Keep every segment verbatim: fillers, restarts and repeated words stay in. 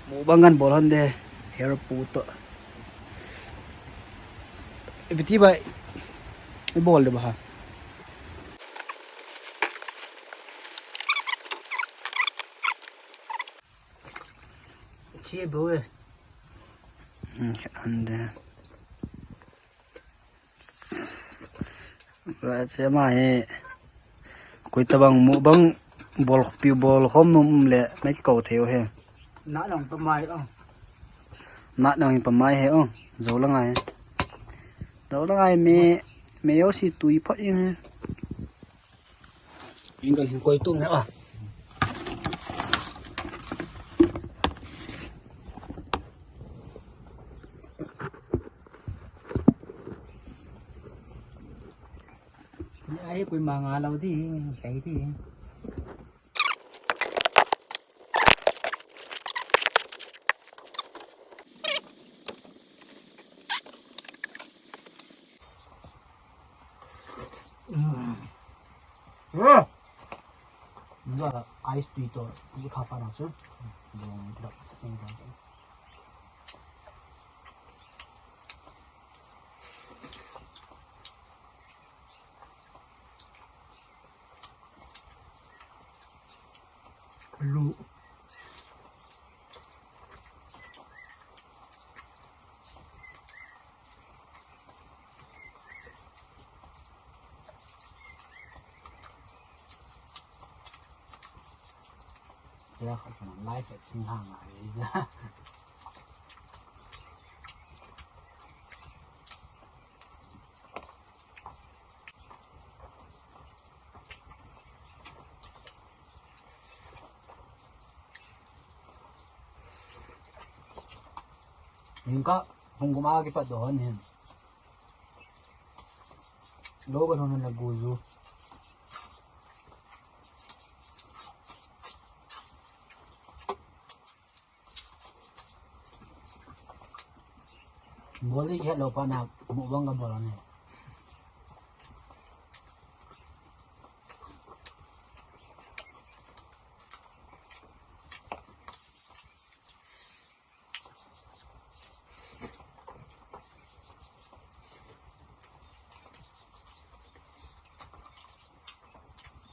Mukbang kan bol hon de, hero pu to. Ipi ti bai, i bol de ba ha. Chi bo e. Hmm, an de. Ba che ma he. Koi tabang mukbang bol pi bol khom nom le, na ki ko thei u he. Na nang pa mai o. Na nang pa mai he o. Zo la ngai. Zo la ngai me, me yo si tui pha ing he. Ing ka hin koi tung he o. Ai, koi ma nga lo di, kai di. Ice tui to, i kha pa na chu. Dong, dong, sa, dong, dong. Lu. Kaya ka na live at singhang ai. Hingka, hung kuma kipat dohon hin. Lo ka thon na guzu. Bol di khet lou pa na, mukbang ka bol ne.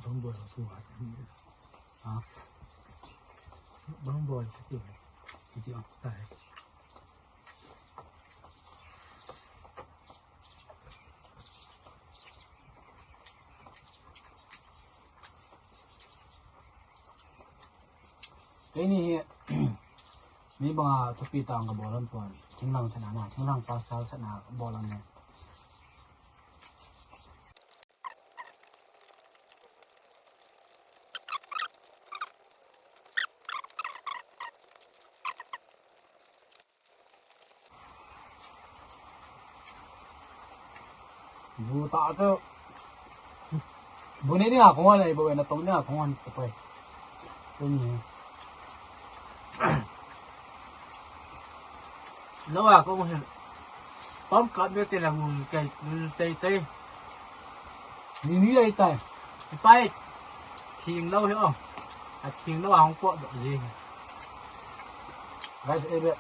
Bang bol tu ha. Ha? Bang bol tu. Tu tu tai. Keini hi, mi banga thupi tang ka bol an pon. Thinglang sana na, thinglang pasal sana bol an ne. Bu ta chu. Bu ne ni a kong an ai bu na tong ni a kong an ta pai. Ni. Lo a kong hin. Pam kap ne te la bu kai te te. Ni ni ai tai. Pai. Thing lo hi o. A thing lo a hong po do ji. Guys, e be.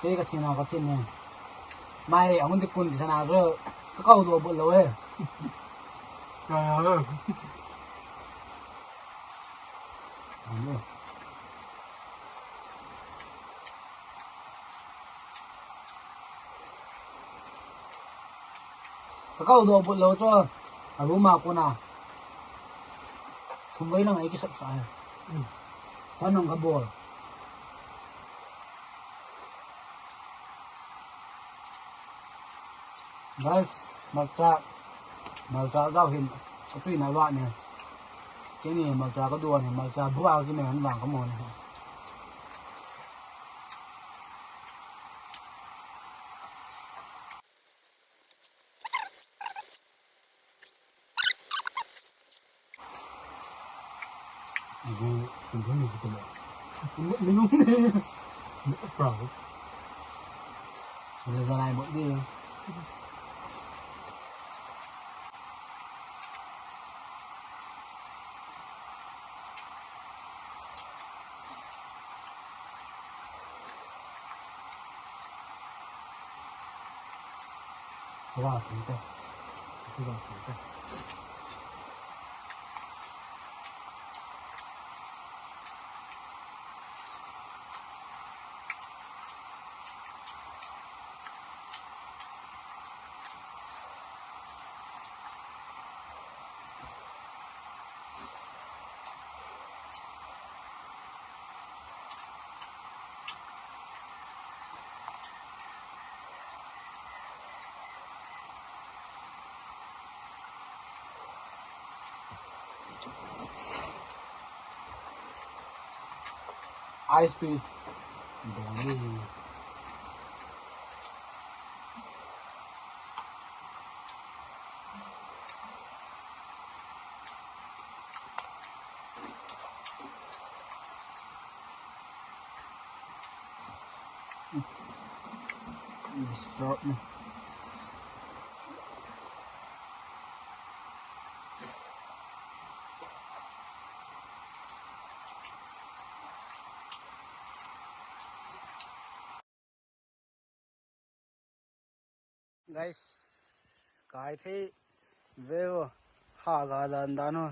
Te ka thina ka thin ne. Mai a hun ti kun ti sana ro. Ka kau do bo lo e. Ya ya lo. Alo. Ka kau do bo lo cho. A room a kona. Thum vei lang ai kisap sa e. Sa nang ka bol. Guys, malcha, malcha jao hin, atui na va ne. Keini malcha ka duan hin, malcha bua ki ne han vang ka mo ne. Ibu sungguh ni kita. Minum ni. Proud. Sudah jalan buat dia. Ice tea. Disturb me. Guys, kai thei ve o. Ha ga dan dan o.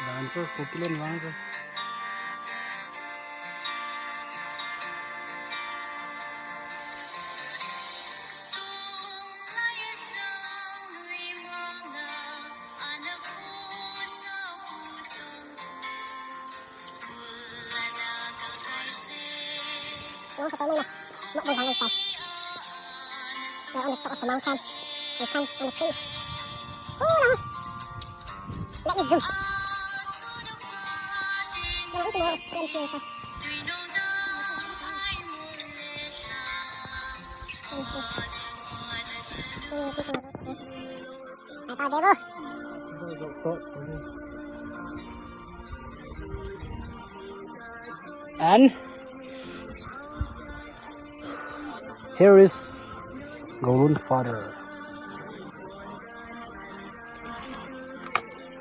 Vang chu, Kuki len vang chu. Long sa tayo na. Not the long style. We're on the top of the mountain. We climb on the tree. Oh, no. Let me zoom. No, I think more. Let me see inside. Let me see. Let me see. Let me see. And here is Golden Father.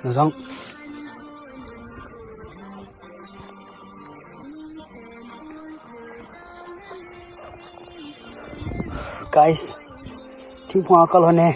Zang. Guys, thingphung a kal hon e.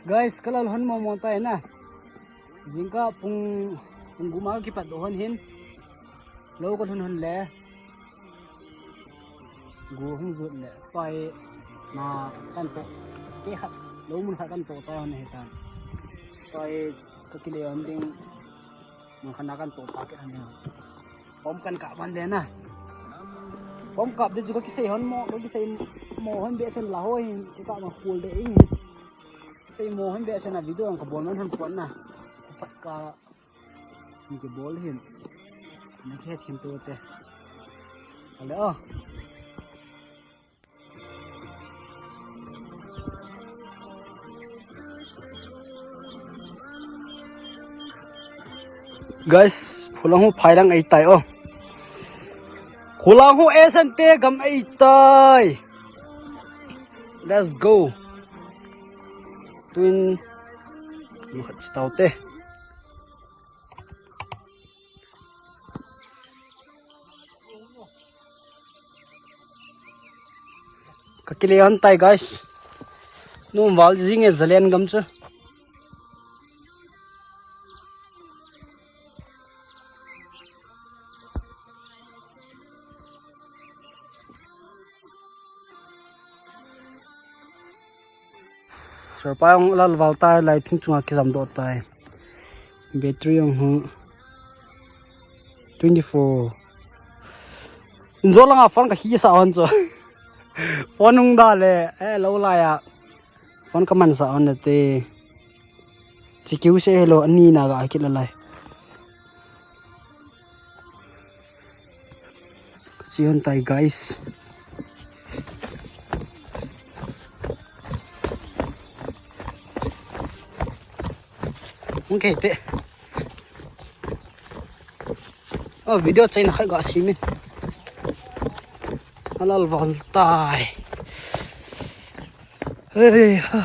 Guys, ka lal hon mo mo tai na. Jingkah pung, pung gup ma kipat doh hon hin. Lou ka lhun hon le. Go hung jot le. Tua hi na kan toh. Kei khat. Lou mun khat kan toh chai hon hi tan. Tua hi ka kile hon ding. Mun khat na kan toh pa kei hon hi. Pom kan kap hon de na. Pom kap de chu ka kisei hon mo, ka kisei mo hon behseh la ho hin. Ka kap ma kul de ing hin. Sei mo hon behseh na video ang ka bol nan hon pon na. Pat ka Ni ke bol hin. Na ke thim to te. Ale o. Guys, khulang hu phai lang ei tai o. Khulang hu esan te gam ei tai. Let's go. Twin. Makhat chitau te. Ka kile hon tai, guys. Num val jing e Zalen gam chu. Sir pa jong lal val tai, lai thing chunga kijam doh tai. Battery jong hu twenty four. Injo langa phone ka kisa hon chu. Phone hung da le, eh, lo lai a. Phone ka mansa hon te. Chi kiu se hello, ani na ga kit la lai. Chi hon tai, guys. Okay te. Oh, video chaina khat ga simin. Alal val tai. Hey, ha.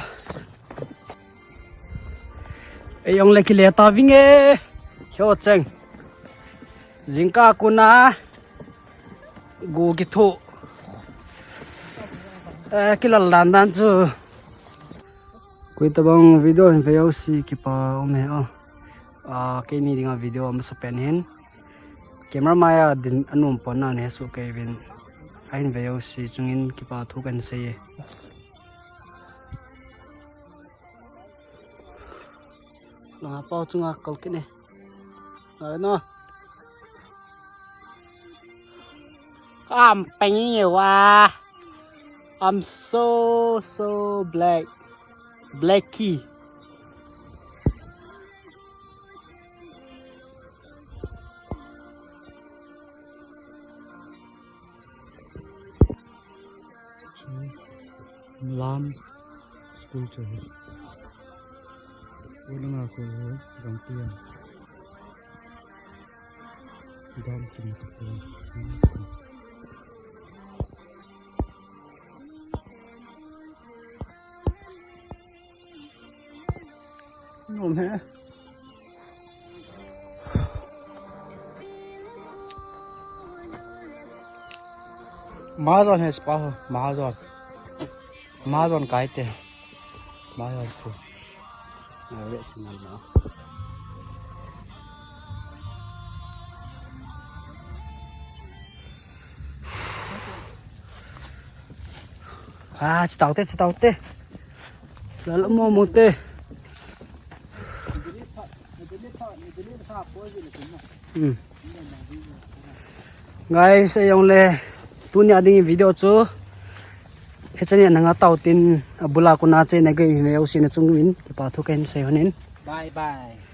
Ei, jong le kile ta vinge. Hio cheng. Jingkah kuna. Gu kithu. Eh, kilal dan dan chu. Koi tabang video hin veu si kipa um he o. Ah, keini dinga video amasa pen hin. Camera maya din anum pon na ne su kei vin. Ahin veu si chungin kipa thu kan sei e. Langa pau chunga kal kit ne. Ngai no. Kam pengi nge wa. I'm so, so black. Blacky. Lam school chu hi. Ulanga ko gampi a. Dam kin. Nom he. Mahajon he spa ho, Mahajon. Mahajon kai te. Mahajon khu. Ave sinal na. Ah, chitau te, chitau te. Lala mo mo te. Hmm. Guys, ei jong le tunia ding video chu. Hiche ni nanga tau tin abula kuna che na gei me usi na chungin kipa thu ken sei honin. Bye bye.